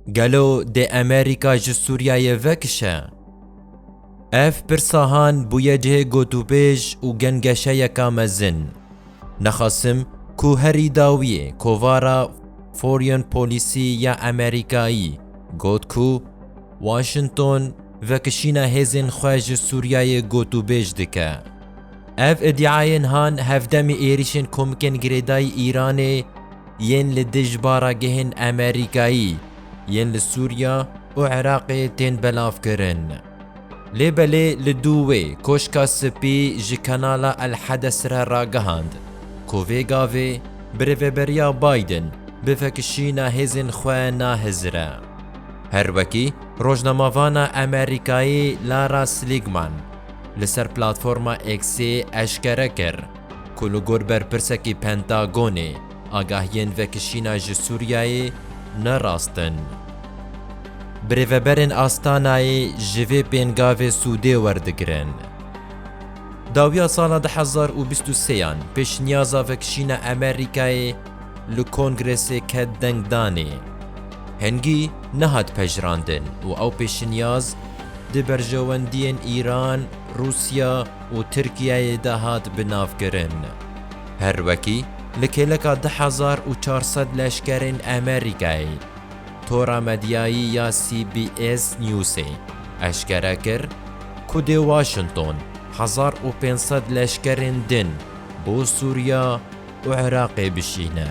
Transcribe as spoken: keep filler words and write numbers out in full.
Gelo dê Amerîka ji Sûriyeyê vekişe? Ev pirsa han bûye cihê gotûbêj û gengeşeyeka mezin. Nexasim ku herî dawiyê kovara Foreign Policy ya Amerîkayî got ku Washington vekişîna hêzên xwe ji Sûriyeyê gotûbêj dike. Ev îdiayên han hevdemî êrîşên komikên girêdayî Îranê yên li dij baragehên Amerîkayî yên li Sûriya û Iraqê tên belavkirin. Lê belê li dû wê Koşka Spî ji kanala El Hades re ragihand ku vê gavê birêveberiya Biden bi vekişîna hêzên xwe nahizire. Her wekî rojnamevana Amerîkayî Lara Sligman li ser platforma X'ê eşkere kir ku li gor berpirsekî Pentagonê agahiyên vekişîna ji Sûriyeyê ne rast in. Birêveberên Astanayê ji vê pêngavê sûdê werdigirin. Dawiya sala du hezar û bîst û sêyan pêşniyaza vekişîna Amerîkayê li Kongresê ket dengdanê. Hingî nehat pejirandin û ew pêşniyaz di berjewendiyên Îran, Rûsya û Tirkiyeyê de hat binavkirin. Her wekî li kêleka du hezar û çar sed leşkerên Amerîkayê tora medyayî ya C B S Newsê eşkere kir ku dê Washington hezar û pênc sed leşkerên din bo Sûriya û Iraqê bişîne.